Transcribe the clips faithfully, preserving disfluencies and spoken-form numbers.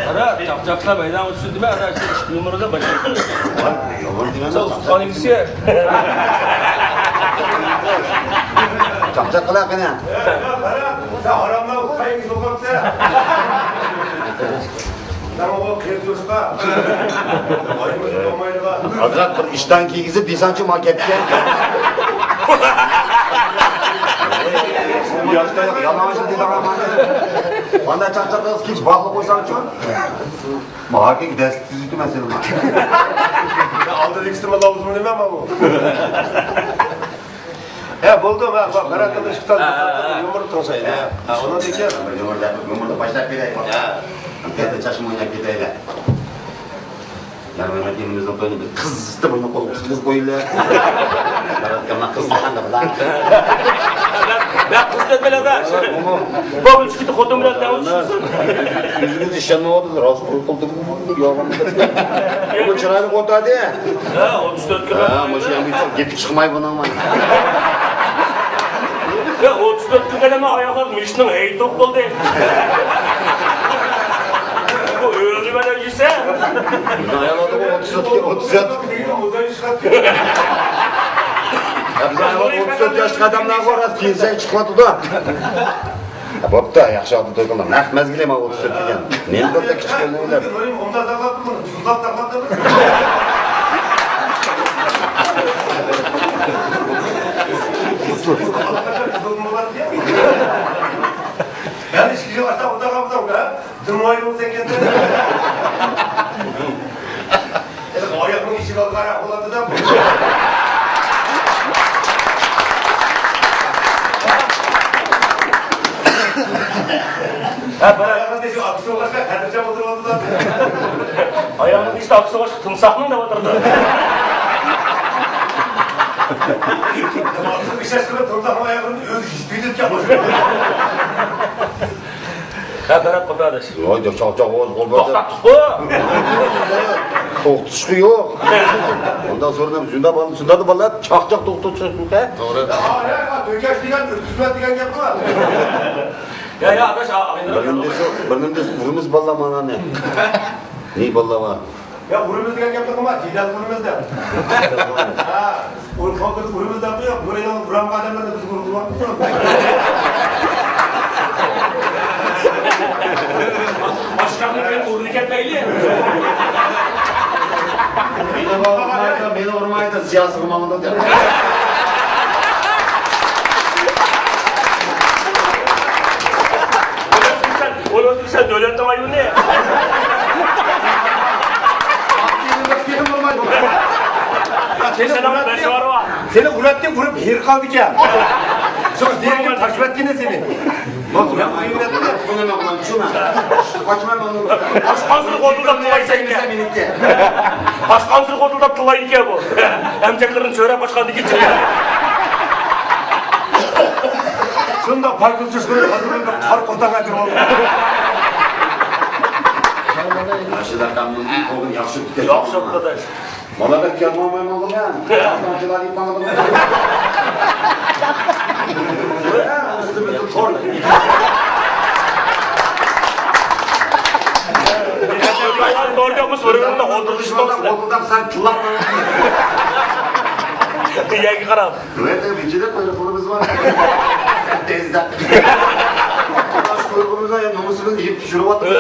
قارا، چاقچاقلار مەيدانغا چۈشتى دېمە، ئانا شۇ ئىككى نومۇردا باشلايدۇ. سەن ئۇستىخان ئىگىسى. چاقچاق قىلا قېنى. سەن ھاراملاپ قايىقنى سوقۇپسەن. ئازراق بىر ئىشتان كىيگۈزۈپ دېسەڭچۇ، ما گەپكە. ياشتا يالىڭاچ دېدىغان مانا. مانا چاقچاق قىلىپ كىيىپ باغلىق قويساڭچۇ. ماكىك دەسلىك تۈزۈتۈ مەسىلە. ئالدىدىكىسىمۇ لاۋزۇم نېمە بۇ؟ ھە، بولدى، ما، ما، قارا قىلىش كىتاب، ھە، ھە، ھە. يۇمۇر تۇرسايدى. ھە، ھە، ئۇنىڭدىن كېيىن. يۇمۇردا، يۇمۇردا باشلاپ بېرەي. ھە. كەلدى چاچما ئويناپ كېتەيلى. يار مەمەت ئىنىمىزنىڭ تويىنى بىز قىزىتىپ بۇنى قولغا تۇتقۇزۇپ قويىلى. قىزىتقاندا بىلەن. بەك قىزىتىپ بىلەن. بۇ ئۈچ كۈندە خوتۇن بىلەن دەۋاتىسىز. ئۆزىگىز ئىشەنمەيۋاتىسىز، راست توي قىلدىم. يالغان. بۇ چىرايلىق ئوتادى. ھە، ئوتتۇز تۆت كىلو. ھە، مۇشۇ يەرگە گېپى چىقماي بۇنىڭ. ھە، ئوتتۇز تۆت كىلو دېمە، ئاياغلار مىشنىڭ ھەيتوق بولدى. بۇ ئۆلدى مەن يېسە. بىزنىڭ ئاياللاردا بۇ ئوتتۇز تۆت، ئوتتۇز تۆت. يا، بىزنىڭ ئاياللار ئوتتۇز تۆت ياشلىق ئادەملەرگە راست كىيسەك چىقىۋاتىدۇ. بوپتۇ، ياخشى ئادەم توي قىلدىم. نەق مەزگىلى مانا ئوتتۇز تۆت دېگەن. نېمە بولسا كىچىك كۆرۈنۈڭلار. يەنە ئىككى يىل ئاشتا ئوتاق ئالمىساڭ، ھە؟ دىمايلىق سەن كەتتىڭ. ئاياقنىڭ ئىچىگە قاراپ بولاتتى-دە. ھە، بىراق ئاياغنىڭ ئىچىگە ئاكسىغا قەدىرجان ئولتۇرۇۋاتىدۇ. ئاياغنىڭ ئىچىدە ئاكسىغا تىمساھنىڭ دەۋاتىدۇ. ئىشەش قىلىپ تىمساھنىڭ ئاياغىنى ئۆزى يىتىۋېتىدىكەن. ھە، بەرات قوبراداش. ۋاي، چاقچاق ئوغۇز قوبراداش. توختاتتۇققۇ. توختىتىشقۇ يوق. ئۇنداق سورىدىم، شۇنداق بالىلار، شۇنداق بالىلار چاقچاق توختىتىشقۇ. توغرا. تۆكەش دېگەن، ئۆتكۈزمە دېگەن گەپ بار. يا، يا، ئاداش، بىر نېمە دېسە، بىر نېمە دېسە، ئۇرىمىز بالىلار مانانى. نى بالىلار بار. يا، ئۇرىمىز دېگەن گەپنى قىلما، جېدەل قۇرىمىز دەپ. ھە، ئۇرۇپ قالدۇق، ئۇرىمىز دەپ قويۇق، بۇرىنىڭ ئۇرانغان ئادەملەرنى بىز ئۇرۇپ قويۇپتۇق. باشقا بىر ئۇرۇپ كەتمەيلى. مېنى ئۇرمايدۇ، مېنى ئۇرمايدۇ، سىياسىيغا ماڭىدۇ دەپ. ئۇنى ئۆزى سەن دۆلەتنىڭ ئايۋىنى. سېنى ئۇراتتى، ئۇرۇپ ھېرىپ قالدىكەن. شۇڭا زېرىكىپ قاچىۋەتكىنى سېنى. قاچقانسېرى غودۇلداپ تىللايسەن. قاچقانسېرى غودۇلداپ تىللايدىكەن بۇ. ئەمچەكلىرىنى سۆرەپ قاچقاندىكىن. شۇنداق پاكىز چۈشكۈرۈپ، ھازىر بىر قار قوتاڭغا كىرىپ ئالدىم. ياخشى، ياخشى ئۇكا. ياخشى ئۇكا. مانا بەك كەلمەيمەن ماڭغۇم يا. قانچىلار دەپ ماڭدىم. تورداقمۇ سورىغاندا ئولتۇرۇشتا. ئولتۇرداق سەن تىللاپ. يەرگە قاراپ. بۇ يەردە بىنچىدە قۇيرۇقلىرىمىز بار. تېزدە. قۇيرۇقىمىزدا يەنە نومۇسىمىزنى يېيىپ چۈشۈرۈۋاتىمىز.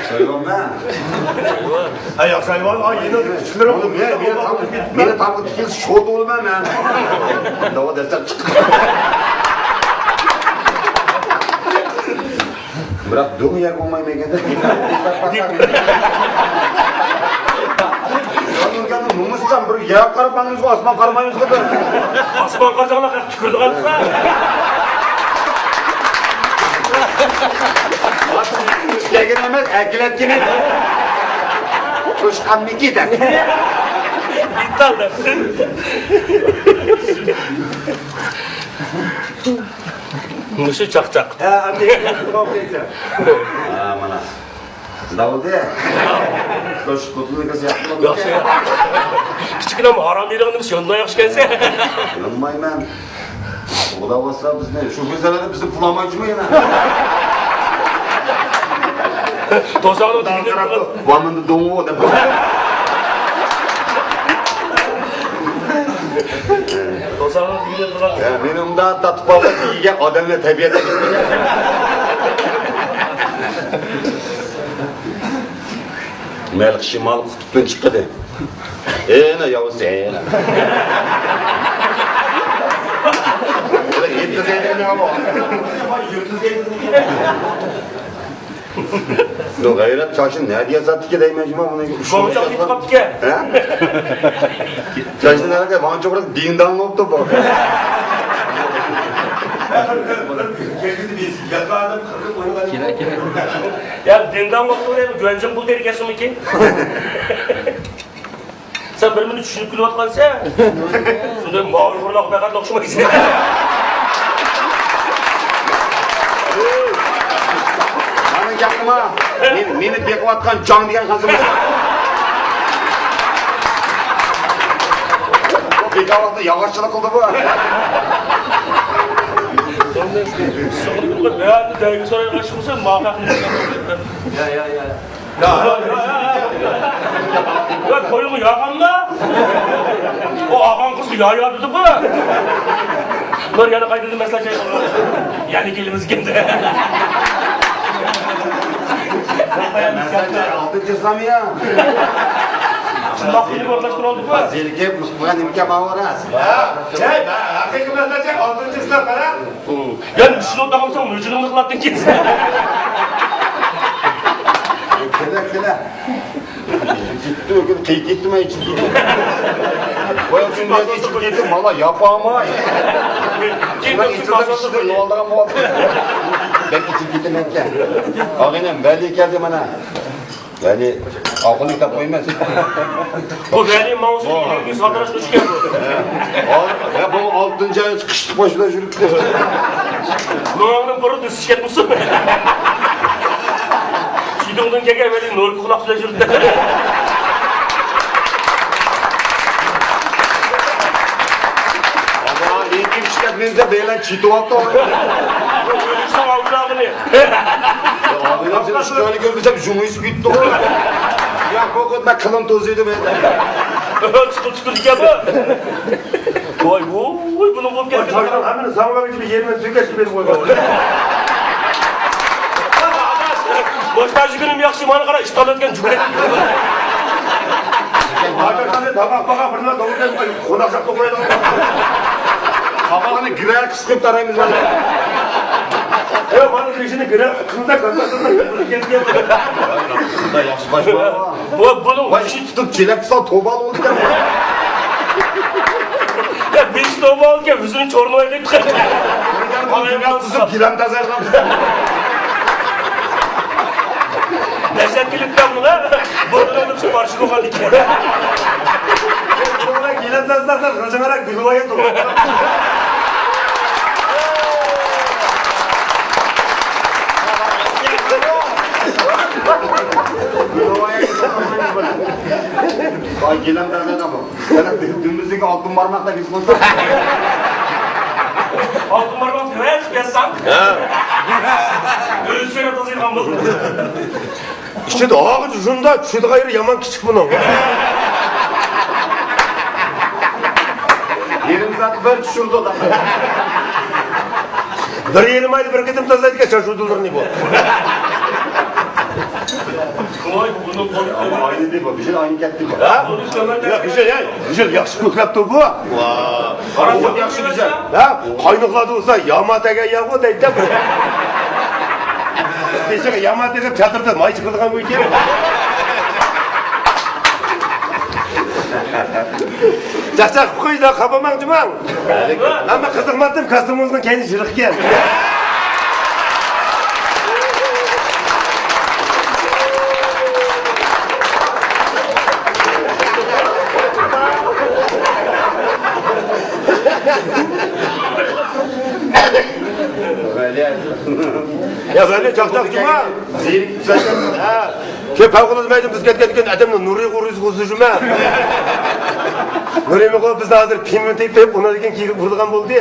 سايۋان مەن. ھە، ياخشى ھايۋان، ئا، يەنە كۈچلىرىم. مېنى، مېنى تاپ-، مېنى تاپقا تىكىلسە شوتا بولىمەن مەن. داۋا دەسسەپ چىقتى. بىراق دۆڭ يەرگە بولماي مەگەندە. نومۇسچان بىر يەرگە قاراپ ماڭىمىزغۇ، ئاسمان قارىمايمىزغۇ بىر. ئاسمان قارىساڭلار تۈكۈرىدىغانسىلەر. ئىستەگەن ئەمەس، ئەكېلەتكىنى. توشقاننىكى دەپ. دېتال دەپ. مۇشۇ چاقچاق. ھە، ئەمدى. ھە، مانا. نېمە بولدى؟ شۇ قوتۇننى كۆرسە ياخشى بولامدۇ؟ ياخشى. كىچىككىنە ھارام يېرىڭنى يولىدا ياخشى ئىكەنسەن. يولىمايمەن. ئۇلار بولسا بىزنى شۇ كۆزلەردە بىزنى پۇلامايچۇمۇ يەنە؟ توساڭنىڭ تېگىدە تۇرغان. ۋامىندا دوڭۇ دەپ. توساڭنىڭ تېگىدە تۇرغان. يا، مېنى ئۇنداق تارتىپ ئالغان يېگەن ئادەملەر تەبىئەتتە. مەلىك شىمال قۇتۇپتىن چىقتى. ئېنە ياۋۇز، ئېنە. يوق، غەيرەت چاشنى نەدە ياساتتىكى دەيمەن، جۇما، بۇنى. شۇڭا يېتىپ قاپتىكەن. ھە؟ چاشنى نەدە، ۋاڭچۇ بىر دىڭداڭ بوپتۇ بۇ. كېلە، كېلە. يا، دىڭداڭ بوپتۇ دەيمەن، گۈەنجىڭ بۇ دېرىكەسمىكىن؟ سەن بىر مېنى چۈشىنىپ كۈلۈۋاتقانسەن. شۇنداق ماۋۇ بۇرۇناق پەقەت ئوخشىمايسەن. مانا گەپنىما. مېنى، مېنى بېقىۋاتقان جاڭ دېگەن خانسىمۇ؟ بۇ بىكار ۋاقىتتا ياغاچچىلىق قىلدى بۇ. سوغۇلۇپ بۇ يەردە دەيگە سورايدىغان ئىش بولسا، ماڭا. يا، يا، يا. يا، يا، يا، يا. يا، تويغا ياغاندا. ئۇ ئاغاڭ قىزغا يا، يا دېدىغۇ. بۇلار يەنە قايتىدىن مەسلىھەت جاي قىلغان. يەنە كېلىمىز ئىكەن. مەسلىھەت جاي ئالتىنچى ئىسلام يا. شۇنداق قىلىپ ئورتاشتۇرۇۋالدۇق. زېرىكىپ، مۇشۇ قىلغان نېمىكەن ماۋۇ راست. ھە، ھەقىقىي مەسلىھەت جاي ئالتىنچى ئىسلام، قارا. يا، مۇشۇنى تاغامساڭ مۆجىنىڭنى قىلاتتىڭ كېسە. كېلە، كېلە. كېتتى، ئۆكۈن قېيىپ كېتتىم، مەن ئىچىپ كېتتىم. ۋاي، ئۆكۈن، مەن ئىچىپ كېتتىم، مانا ياپاماي. مەن ئىچىدە كىشىدىن يولدىغان بولدى. مەن ئىچىپ كېتىمەنكەن. ئاغىنەم، ۋەلى كەلدى مانا. ۋەلى، ئاقىلنى كىتاب قويىمەن. بۇ ۋەلى ماڭسۇن، ئىلگىرى ساتىراش ئۆچكەن بۇ. ھە، بۇ ئالتىنچى ئاي قىشلىق باش بىلەن يۈرۈپتۇ. ماڭدىن بۇرۇن ئۆسۈشكەن بولسۇن. شىدۇڭدىن كەلگەن ۋەلى نۇر قۇلاق بىلەن يۈرۈپتۇ. ئانا، ئىلگىرى ئىشلەپ مېنى دەپ بەيلەن چېتىۋاپتۇ. ئۆلۈشسەڭ ئالدىراغىنى. يا، ئابىدەم، سېنى ئىككى ئاينى كۆرمىسەم، جۇمۇ يۈسۈپ كېتىپتىغۇ. يا، بۇ قۇت مەن قىلىم توزۇيدۇ مەن. چىقىپ چىقىدىكەن بۇ. ۋاي، ۋوي، بۇنىڭ بولۇپ كەتكەن. چاينىڭ ھەممىنى ساڭا بەرگۈچە بىر يېرىمىنى تۈگەشكە بېرىپ قويغان. مۇشتاجى كۈنۈم ياخشى، مانا قارا، ئىشتان ئۆتكەن جۈگرەك. ھاجەتخانىدا تاماق باقا بىرلا دوغرا قوناق جاق توغرايدىغان. تاماقنى گىرە قىسقىپ تارايمىز مانا. يا، مانا بېشىنى گىرە قىسقىمدا كاتاسىدا ياخشى باش بار. ۋاي، بۇنىڭ ۋاي، ئىشى تۇتۇپ چېلەك قىلسا توبا بولىدىكەن. يا، بېشى توبا بولىدىكەن، يۈزىنى چورنىۋاي قىلىپ. تۇزۇپ گىلەم تازايغان. دەھشەت كېلىپتۇ بۇنىڭغا. بۇرنىنىڭ نېپىسى بارشى بولغان ئىكەن. بۇنىڭغا گىلەم تازىلاسا غىلجىڭراق گۈلۋايا توغرا. گۈلۋايا. باي گىلەم تازىلىدىمۇ؟ يەنە دۈمبىسىگە ئالتۇن بارماق دەپ ھېس قىلسا. ئالتۇن بارماق دېمەس، يازساڭ. ھە. ئۆزى سۆرەپ تازىغان بولدى. ئىچىدە ئاغۇچ ئۇزۇندا، چۈشىدىغان يېرى يامان كىچىك بۇنىڭ. يېرىم سائەت بىر چۈشۈردى. بىر يېرىم ئايدا بىر قېتىم تازىلايدىكەن چاچ ئۇدۇللىرىنى بۇ. ئاينى دېدى بۇ، بىشىر ئاينى كەتتى بۇ. ھە؟ يا، بىشىر، يا، بىشىر ياخشى كۆكلەپتۇ بۇ. ۋا. قارا، ياخشى گۈزەل. ھە؟ قاينىقلاردا بولسا ياما تەگەن ياغۇ دەيدۇ. بېشىغا ياما تېگىپ چاتىردا ماي چىقىدىغان بۇ ئىكەن. چاقچاق قويۇڭ، خاپا بولماڭ، جۇماڭ. ئەمما قىزىقماپتىم، كاستيۇمىڭىزنىڭ كەينى يىرىق ئىكەن. يا، بەلى چاقچاق جۇما. زېرىكىپ سەن. ھە. كېيىن پەۋقۇلئاددە مەيدىن بىز كەتكەندىن كېيىن ئادەمنى نۇرى غۇرۇزى غۇزۇجۇمە. نۇرىمىغۇ بىزنى ھازىر پىنمۇ تېپىپ، ئۇنىڭدىن كېيىن ئۇرىدىغان بولدى.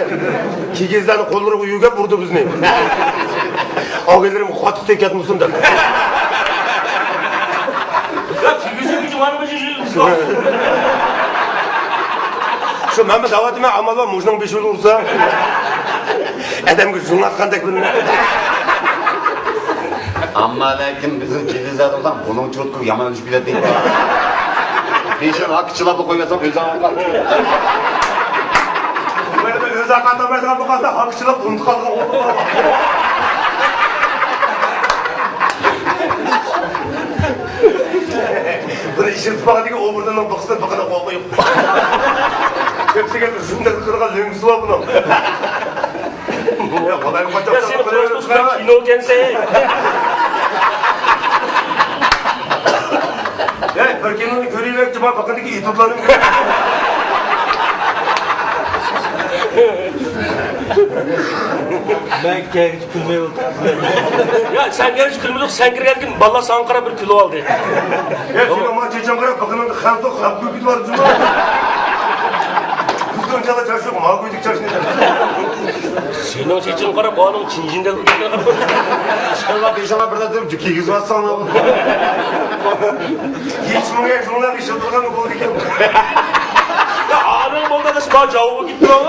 كىگىزلەرنى قوللىرىغا يۆگەپ ئۇردى بىزنى. ئاغىنىلىرىم قاتتىق تېگىپ كەتمىسۇن دەپ. يا، كىگىزنى جۇمانىڭغا شۇ مەن دەۋاتىمەن، ئامال بار مۇشۇنىڭ بېشىنى ئۇرسا. ئادەمگە جۇڭ ئاتقاندەك بىلىنىدۇ. ئەمما لېكىن بىزنىڭ كىگىزلەردە بولساڭ بۇنىڭ چوتقىغا يامان ئۈچۈپ كېتەتتى. بېشىنى ھاكا چىلاپلا قويۇۋەتسەڭ ئۆزى ئاغرىققان. ئۆزى ئاغرىققان بولمايدىغان بولغاندا ھاكا چىلاپ ئۇنتۇپ قالىدىغان بولدى. بۇنى ئىشلىتىپ باقىدىكەن، ئومۇرنىڭ بىقىسىنى بىقىنى قويۇپ. كۆپسىگەن ئۈزۈمدەك قىلغان لۆڭگىسى بار بۇنىڭ. يا، سېنى قۇراشتۇرسۇن، كىنو ئىكەنسەن. ھەي، بىر كىنونى كۆرۈۋەرچى، مانا بىقىندىكى ئېتوتلارنى. مەن كەلگۈچە كۈلمەي ئولتۇرۇپ. يا، سەن كەلگۈچە كۈلمىدۇق، سەن كىرگەندىن كېيىن بالىلار ساڭا قاراپ بىر كۈلۈۋالدى. يا، سېنىڭ ماڭا چېچىڭ قاراپ، بىقىنىڭدا خەنزۇ خەپ كۆكۈت بار جۇمۇ. بىزدە ئۇنچىلا چاچ يوق، ماڭا كۆيدۈك چاچنى. سېنىڭ چېچىڭ قاراپ، ئانىڭ چىنجىندەك ئۆتكەنگە قاراپ. ئىشقىلىپ بېشىڭغا بىر نەرسە كىيگۈزۈۋاتساڭ. ھېچ مىڭ ياش مىڭلار ئىشلىتىدىغان بولدى ئىكەن. يا، ئانىڭ بولدى، ئاداش، ما جاۋابى كېتىپ تۇرۇڭ.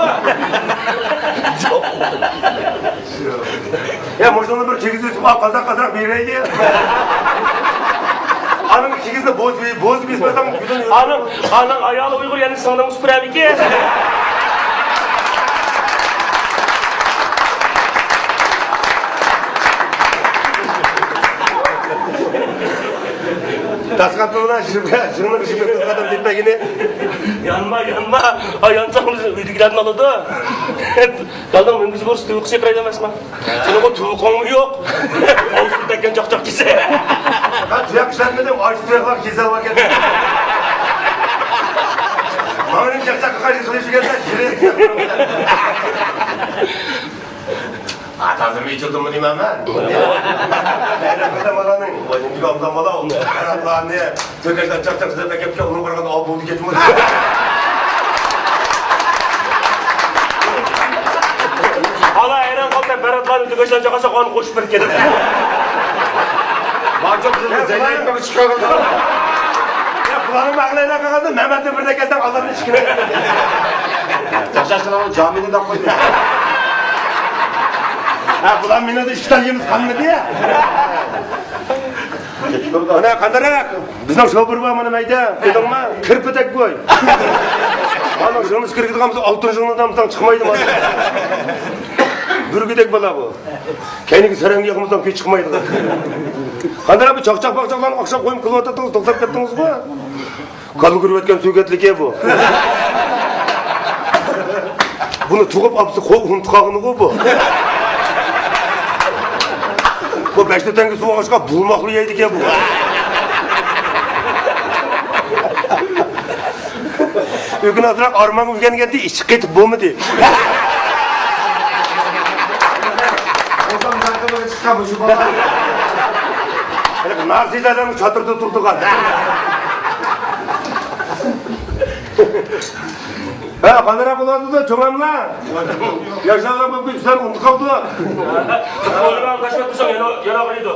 يا، مۇشۇنى بىر كىگىز ئۆسۈپ، قازاق قازاق بېرەيلى. ئانىڭ كىگىزنى بوز، بوز بېسىپ قويساڭ، ئانىڭ، ئانىڭ ئايالى ئۇيغۇر، يەنى سىڭلىڭ سۈپۈرەمىكى؟ تاسقاتنىڭ شىركەت، شىرنىڭ شىركەت تاسقاتنىڭ دېپەگىنى. يانما، يانما. ئا، يانساڭ ئۆيدىكىلەردىن ئالىدۇ. داداڭ مۈڭگۈزى بولسا تۇيۇقسىز چېقىراي دەمەسمۇ؟ سېنىڭ تۇيۇقۇڭمۇ يوق. ئاۋۇسۇن تەگكەن چاقچاق كېسە. مەن تۇياق ئىشلەتمىدىم، ئاشۇ تۇياقلار كېسەل باركەن. ماڭا چاقچاق قىلىش قىلىش دېگەندە. ئا، تازىمۇ ئېچىلدىمۇ دېمەن مەن. بىردەم بالانىڭ، بىردەم بالا، تۆگەشلەر چاقچاق سۆزلەپ ئەكەپكەن، ئۇنىڭ بارغان ئاۋۇ بولدى كەتمىدى. ئالا ھەيران قالدى، بەرەتلارنى تۆگەشلەر چاقاسا، قان قوشۇپ بېرىپ كەتتى. ماجۇ قىزنى زەينەپ بېقىپ چىقارغان. يا، بۇلارنىڭ مەقلەيلەر قالغاندا، مەمەتنى بىردەك كەلسەڭ، ئالارنى ئىچكىنى. چاقچاقچىلارنىڭ جامىنى دەپ قويدى. ھە، بۇلار مېنىڭدە ئىككى تال يېمىز قالمىدى. مانا قانداقراق؟ بىزنىڭ شوپۇر بار مانا مەيدە. كۆردۈڭمۇ؟ كىرپىدەك گۇي. مانا ژۇڭنىسى كىرگۈزگەن بولسا ئالتۇن ژۇڭنىدىن بۇزاڭ چىقمايدۇ مانا. بۈرگۈدەك بالا بۇ. كەينىگە سەرەڭگە ياقمىساڭ كۈي چىقمايدۇ. قانداقراق بۇ چاقچاق-پاقچاقلارنى ئاخشام قويۇپ كۈلۈۋاتاتتىڭىز، توختاپ كەتتىڭىزغۇ؟ كاللا كۆرۈۋەتكەن سۆگەتلىكى بۇ. بۇنى تۇغۇپ ئاپىسى قويۇپ ئۇنتۇپ قالغىنىغۇ بۇ. بۇ بەش تەڭگە سۇ ئالغاچقا بۇلماقلا يەيدىكەن بۇ. ئۆكۈنۈپ ئازراق ئارمانغا ئۆگەنگەندە ئىچى قېتىپ بولمىدى. بولسام نەقىمىگە چىققان مۇشۇ بالا. ھېلىقى نارسىز ئادەم چاتىرىدا تۇرىدىغان. ھە، قانداقراق بولۇۋاتىدۇ، چوڭاملا؟ ياشلارغا بولۇپ كېتىپ سىلەرنى ئۇنتۇپ قاپتۇ. ئويۇن ئالداشلىق قىلساڭ يەنە، يەنە ئاغرىيدۇ.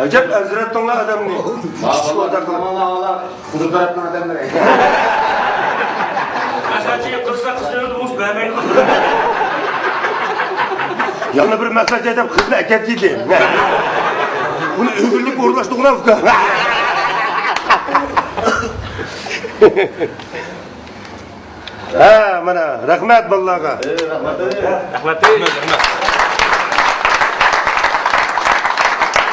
ئەجەب ئەزرەتتىڭلار ئادەمنى. ئىككى كىشى ئورتاق قىلىپ. مانا ئالا، قىزىل تەرەپنىڭ ئادەملىرى. مەسىلەن، قىزسا قىز ئۆيدە بولسا بەرمەيدۇ. يەنە بىر مەسىلەن دەپ قىزنى ئەكەتكىدى. بۇنى ئۆگۈنلۈك ئورۇنلاشتۇرغىنا ئۇكا. ھە، مانا، رەھمەت بالىلارغا. رەھمەت.